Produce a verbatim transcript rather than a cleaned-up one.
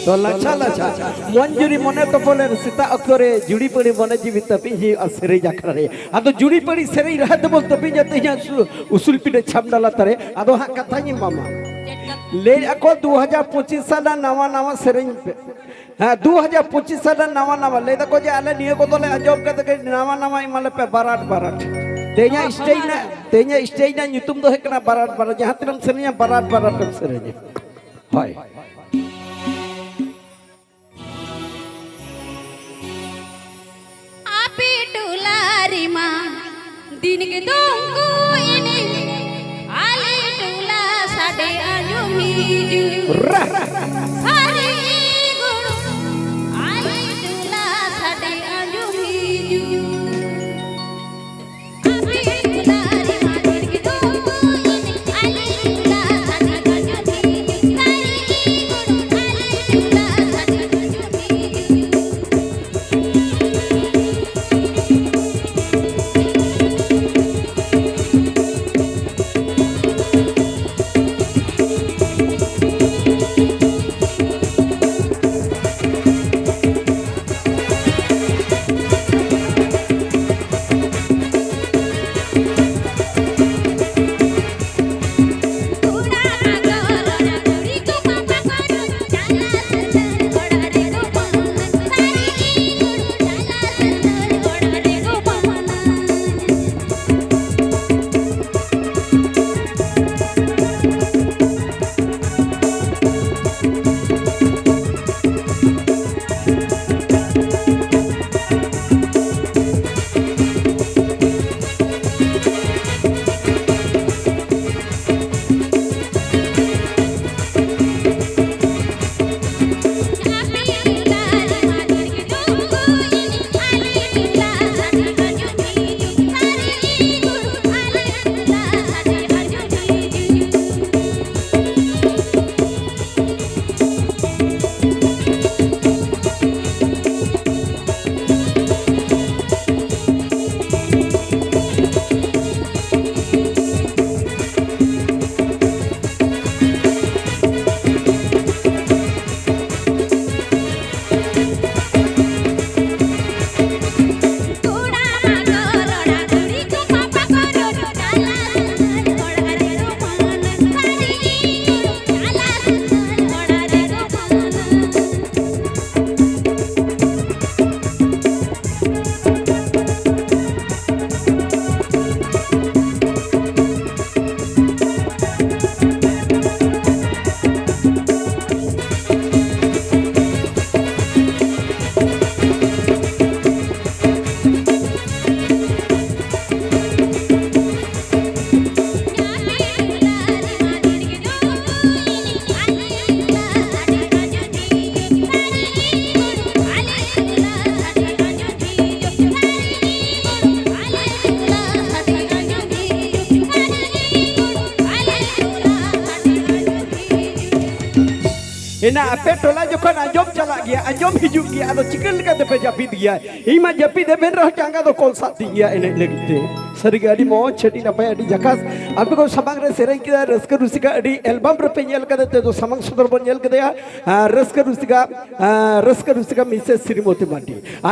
ᱛᱚ ᱞᱟᱪᱷᱟ ᱞᱟᱪᱷᱟ, ᱢᱚᱱ ᱡᱩᱨᱤ ᱢᱚᱱᱮ ᱛᱚᱯᱚᱞᱮᱱ ᱥᱮᱛᱟᱜ ᱚᱠᱛᱚ ᱨᱮ ᱡᱩᱲᱤ ᱯᱟᱹᱲᱤ ᱢᱚᱱᱮ ᱡᱤᱣᱤ ᱛᱟᱹᱯᱤᱧ ᱦᱩᱭᱩᱜᱼᱟ ᱥᱮᱨᱮᱧ ᱟᱠᱷᱲᱟ ᱨᱮ᱾ ᱟᱫᱚ ᱡᱩᱲᱤ ᱯᱟᱹᱲᱤ ᱥᱮᱨᱮᱧ ᱨᱟᱦᱟ ᱛᱮᱵᱚᱱ ᱛᱟᱹᱯᱤᱧᱟ ᱛᱮᱦᱮᱧᱟᱜ ᱥᱩ-, ᱩᱥᱩᱞ ᱯᱤᱸᱰᱟᱹ ᱪᱷᱟᱢᱰᱟ ᱞᱟᱛᱟᱨ ᱨᱮ᱾ ᱟᱫᱚ ᱦᱟᱸᱜ ᱠᱟᱛᱷᱟᱧ ᱮᱢᱟᱢᱟ᱾ ᱞᱟᱹᱭ ᱟᱠᱚ ᱫᱩ ᱦᱟᱡᱟᱨ ᱯᱚᱸᱪᱤᱥ ᱥᱟᱞ ᱨᱮᱱᱟᱜ ᱱᱟᱣᱟ ᱱᱟᱣᱟ ᱥᱮᱨᱮᱧ ᱯᱮ᱾ ᱦᱮᱸ, ᱫᱩ ᱦᱟᱡᱟᱨ ᱯᱚᱸᱪᱤᱥ ᱥᱟᱞ ᱨᱮᱱᱟᱜ ᱱᱟᱣᱟ ᱱᱟᱣᱟ᱾ ᱞᱟᱹᱭ ᱫᱟᱠᱚ ᱡᱮ ᱟᱞᱮ ᱱᱤᱭᱟᱹ ᱠᱚᱫᱚᱞᱮ ᱟᱸᱡᱚᱢ ᱠᱟᱛᱮ ᱜᱮ ᱱᱟᱣᱟ ᱱᱟᱣᱟ ᱮᱢᱟᱞᱮ ᱯᱮ ᱵᱟᱨᱟᱴ ᱵᱟᱨᱟᱴ᱾ ᱛᱮᱦᱮᱧᱟᱜ ᱥᱴᱮᱡ ᱨᱮᱱᱟᱜ, ᱛᱮᱦᱮᱧᱟᱜ ᱥᱴᱮᱡ ᱨᱮᱱᱟᱜ ᱧᱩᱛᱩᱢ ᱫᱚ ᱦᱩᱭᱩᱜ ᱠᱟᱱᱟ ᱵᱟᱨᱟᱴ ᱵᱟᱨᱟᱴ᱾ ᱡᱟᱦᱟᱸ ᱛᱤᱱᱟᱹᱜ ᱮᱢ ᱥᱮᱨᱮᱧᱟ ᱵᱟᱨᱟᱴ ᱵᱟᱨᱟᱴ ᱮᱢ ᱥᱮᱨᱮᱧᱟ᱾ ᱦᱳᱭ᱾ ᱟᱯᱮ ᱴᱚᱞᱟ ᱨᱮᱢᱟ ᱫᱤᱱ ᱜᱮ ᱫᱚᱝ ᱠᱚ ᱮᱱᱮᱡ, ᱟᱞᱮ ᱴᱚᱞᱟ ᱥᱟᱰᱮ ᱟᱸᱡᱚᱢ ᱦᱤᱡᱩᱜ᱾ ᱨᱟ! ᱥᱟᱹᱨᱤ ᱜᱚᱲᱚ, ᱟᱞᱮ ᱴᱚᱞᱟ ᱥᱟᱰᱮ ᱟᱸᱡᱚᱢ ᱦᱤᱡᱩᱜ᱾ ᱮᱱᱟ ᱟᱯᱮ ᱴᱚᱞᱟ ᱡᱚᱠᱷᱚᱱ ᱟᱸᱡᱚᱢ ᱪᱟᱞᱟᱜ ᱜᱮᱭᱟ, ᱟᱸᱡᱚᱢ ᱦᱤᱡᱩᱜ ᱜᱮᱭᱟ, ᱟᱫᱚ ᱪᱤᱠᱟᱹ ᱞᱮᱠᱟ ᱛᱮᱯᱮ ᱡᱟᱹᱯᱤᱫ ᱜᱮᱭᱟ? ᱤᱧ ᱢᱟ ᱡᱟᱹᱯᱤᱫ ᱮᱵᱷᱮᱱ ᱨᱮᱦᱚᱸ ᱡᱟᱸᱜᱟ ᱫᱚ ᱠᱚᱞ ᱥᱟᱵ ᱛᱤᱧ ᱜᱮᱭᱟ ᱮᱱᱮᱡ ᱞᱟᱹᱜᱤᱫ ᱛᱮ᱾ ᱥᱟᱹᱨᱤᱜᱮ ᱟᱹᱰᱤ ᱢᱚᱡᱽ, ᱟᱹᱰᱤ ᱱᱟᱯᱟᱭ, ᱟᱹᱰᱤ ᱡᱟᱠᱟᱥ᱾ ᱟᱯᱮ ᱠᱚ ᱥᱟᱢᱟᱝ ᱨᱮ ᱥᱮᱨᱮᱧ ᱠᱮᱫᱟ ᱨᱟᱹᱥᱠᱟᱹ ᱨᱩᱥᱤᱠᱟ, ᱟᱹᱰᱤ ᱮᱞᱵᱟᱢ ᱨᱮᱯᱮ ᱧᱮᱞ ᱠᱟᱫᱟ, ᱛᱮᱫᱚ ᱥᱟᱢᱟᱝ ᱥᱚᱫᱚᱨ ᱵᱚᱱ ᱧᱮᱞ ᱠᱮᱫᱮᱭᱟ᱾ ᱟᱨ ᱨᱟᱹᱥᱠᱟᱹ ᱨᱩᱥᱤᱠᱟ, ᱟᱨ ᱨᱟᱹᱥᱠᱟᱹ ᱨᱩᱥᱤᱠᱟ ᱢᱤᱥᱮᱥ ᱥᱨᱤᱢᱚᱛᱤ ᱢᱟᱨᱰᱤ᱾